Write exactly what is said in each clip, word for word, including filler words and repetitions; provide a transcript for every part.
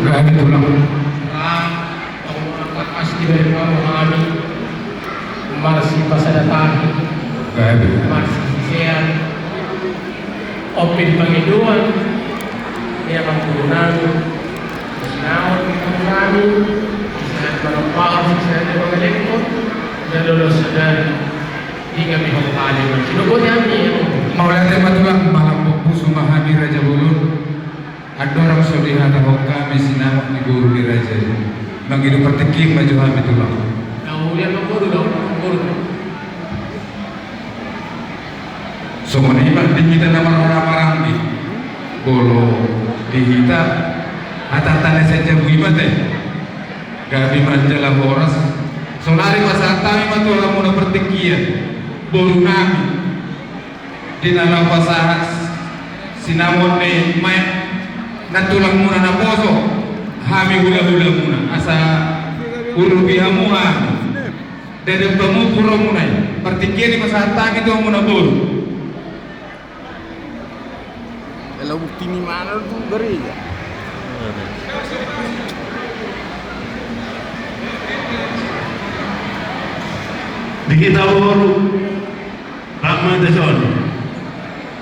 Gabe tulang. Ra, tong angka as di balik kamu hami. Marsipasada tahi. Gabe. Marsisisean. Ompin pangidoan. Ia mangkudu nami. Sinaon mangkudu nami. Sinaon manopahon, sinaon mangalekon. Dan lolos sadari. Di kami hong kali. Sinobot hami. Mauliate ma tulang, malambok pusu ma hami raja bolon. Andorang so dihatahon hami sinamot ni boru ni raja i, mangido partingkian ma jo hami tulang. Nauli amang boru do, amang boru. Songon i ma di hita na marhaha maranggi. Molo di hita, hatanta na sian jabu i ma te. Gabe ma jala horas. Saonari pasahat hami ma tu hamuna partingkian, boru nami. Di na laho pasahat sinamot ni maek na tulangmuna naposo, hami hulahulamuna, asa urupi hamu hami. Dada pamupu rohamuna i, partingkian i pasahat hami tu hamuna boru. Kalau bukti ni mana tu gereja? Di hita boru. Rap ma ita son.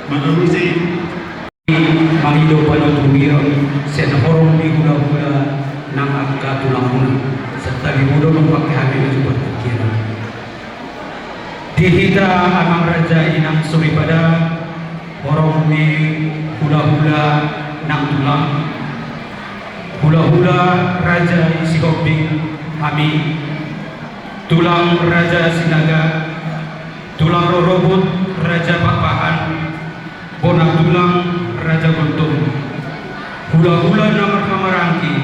Mangalusi. Mangido panuturion sian horong ni hulahula nang angka tulangmuna. Santabi molo nang pake hami na jupat pikiran. Di hita amang raja inang soripada, horong ni hulahula nang tulang. Hulahula raja i Sihombing hami. Tulang raja Sinaga. Tulang rorobot raja Pakpahan, bona tulang raja Gontom, hulahula na marhamaranggi,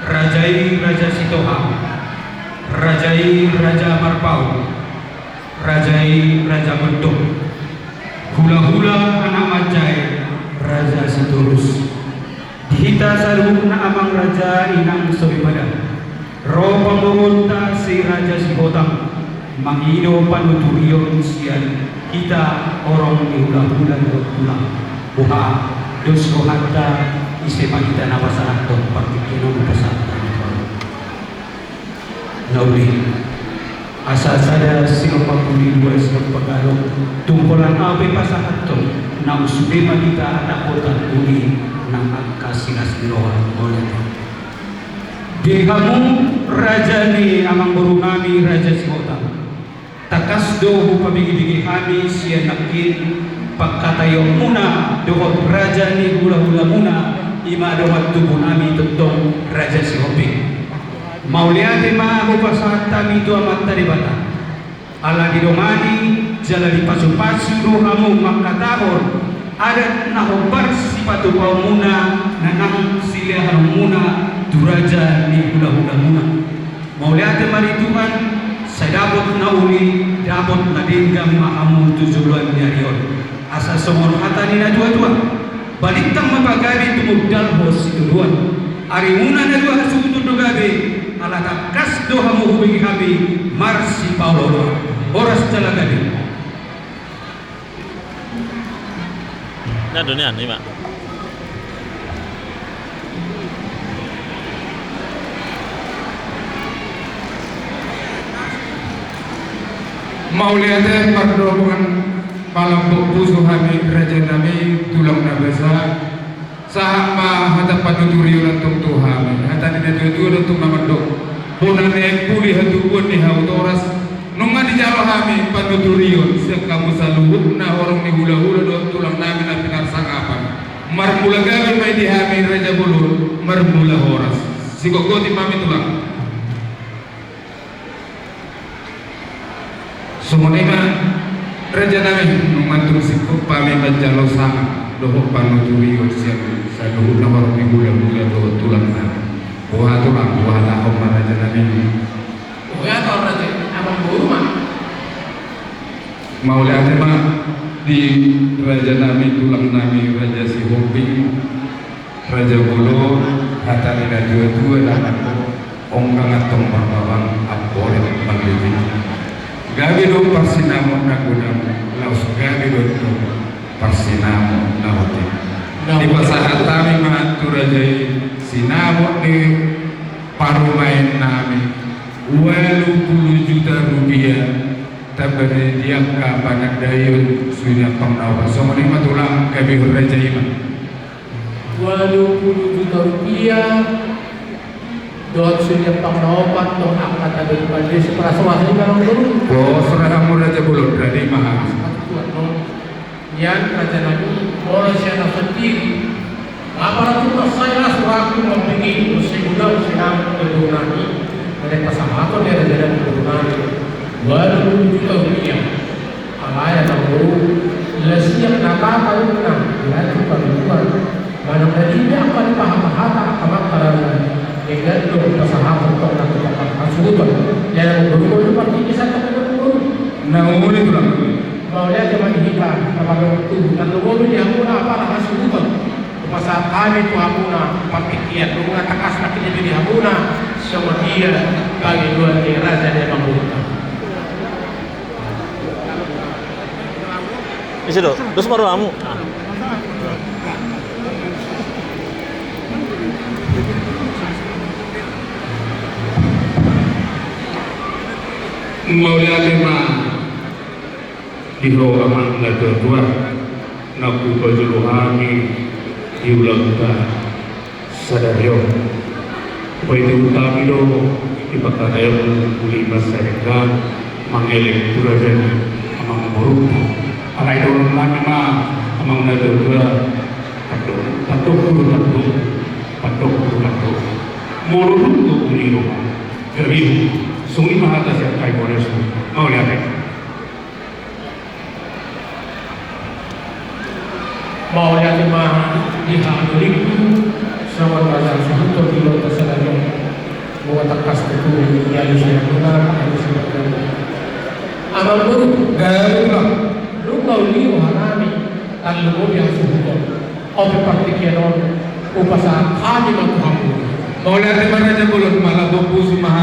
raja i raja Sitohang, raja i raja Marpaung, raja i raja Gontom, hulahula anak manjae raja Sitorus. Di hita saluhutna amang raja inang soripada. Ro pamoruonta si raja Sihotang mangido panuturion sian hita horong ni hulahula dohot tulang. Boha dos rohanta, ise ma hita na pasahathon partingkian on pasahat hami tu hamu. Na uli, asa sada sinompa pudi, dua sinompa galok, tung holan ahu pe pasahathon, na usude ma hita adapotan uli nang angka silas ni roha. Mauliate. Di hamu raja ni amangboru nami raja Sihotang. Tangkas do hupabege-bege hami sian nangkin pangkataionmuna dohot raja ni hulahulamuna, i ma dongan tubu nami tongtong raja Sihombing. Mauliate ma hupasahat hami tu Amanta Debata. Ala didongani jala dipasupasu do hamu mangkatahon adat na hombar sipatupaonmuna na nang silehanonmuna tu raja ni hulahulamuna. Mauliate ma di Tuhan, sai dapot na uli, dapot na denggan ma hamu tu joloan ni ari on. Asa songon hata ni natuatua: Balintang ma pagabe, tumundalhon sitadoan. Arimuna na dua hasuhuton do gabe, ala tangkas do hamu hubege hami marsipaolooloan. Horas jala gabe. Na do nian, ima. Mauliate, mardongan malambok pusu hami raja nami, tulang na basa. Sahat ma hata panuturion antong tu hami. Hata ni natuatua do antong na mandok: Bona ni aek puli, hatubuan ni hau toras. Nunga dijalo hami panuturion sian hamu saluhutna horong ni hulahula dohot tulang nami na pinarsangapan. Marmula gabe ma i di hami raja bolon, marmula horas. Sigotgoti ma hami tulang. Songon i ma raja nami, nunga tung singkop hami manjalo sangap dohot panuturion sian saluhutna horong ni hulahula dohot tulang nami. Boha tulang, boha taon ma raja nami. Boha taon raja, amangboru ma. Mauliate ma di raja nami, tulang nami raja Sihombing. Raja bolon, hata ni natuatua na mandok: Onggang antong marbabang, amporik marliti. Gabe do parsinamot na godang, laos gabe do antong parsinamot na otik. Dipasahat hami ma tu raja i sinamot ni parumaen nami, ualu pulu juta rupiah, tamba ni angka panandaion suhi ni ampang na opat. Songon i ma tulang, gabe raja i ma. Ualu pulu juta rupiah dohot suhi ni ampang na opat dohot angka tanda ni pandai, seperasrasa i ma nang dulu. Bos, raja bolon, raja i ma. Nian raja nami, molo sian au sandiri, apala tu mansai las rohangku mambege, muse godang sinamot ni boru nami, na pasahaton ni raja nami boru nami ualu pulu juta rupiah. Alai amang boru, las ia na tata unang dilanjut panutuan. Manang na dibiak ma di pahata-hata angka mangkalaruan, denggan do pasahaton tong na tu hasuhuton. Jadi amang boru, boru partingki santap amang boru. Na uli tulang. Mauliate ma di hita na mandok tubu, tarlumobi di hamuna apala hasuhuton. Hupasahat hami tu hamuna partingkian, nunga tangkas nangkin i di hamuna, songon dia pangidoan ni raja ni amangboruta. Ise do, dos ma rohamu. Mauliate ma di ho amang na tua-tua, na hupajolo hami di ulaonta sadari on. Paihutihut hami do di pangkataion uli masyarakat mangelek tu raja ni amangboruta. Alai dohonon nami ma amang na tua-tua, pandok, pandok boru pandok, pandok boru pandok. Molo dung do uli roha, gabe songon i ma hata sian hami, mauliate. Mauliate ma di haha dolingku, songon raja suhuton di ulaonta sadari on. Nunga tangkas tutu dialusi hamuna, dialusi hamuna. Amangboru, gabe ma. Nunga uli roha nami, tarlumobi hasuhuton. On pe partingkian on hupasahat hami ma tu hamu. Mauliate ma raja bolon, mala gompu sumaha.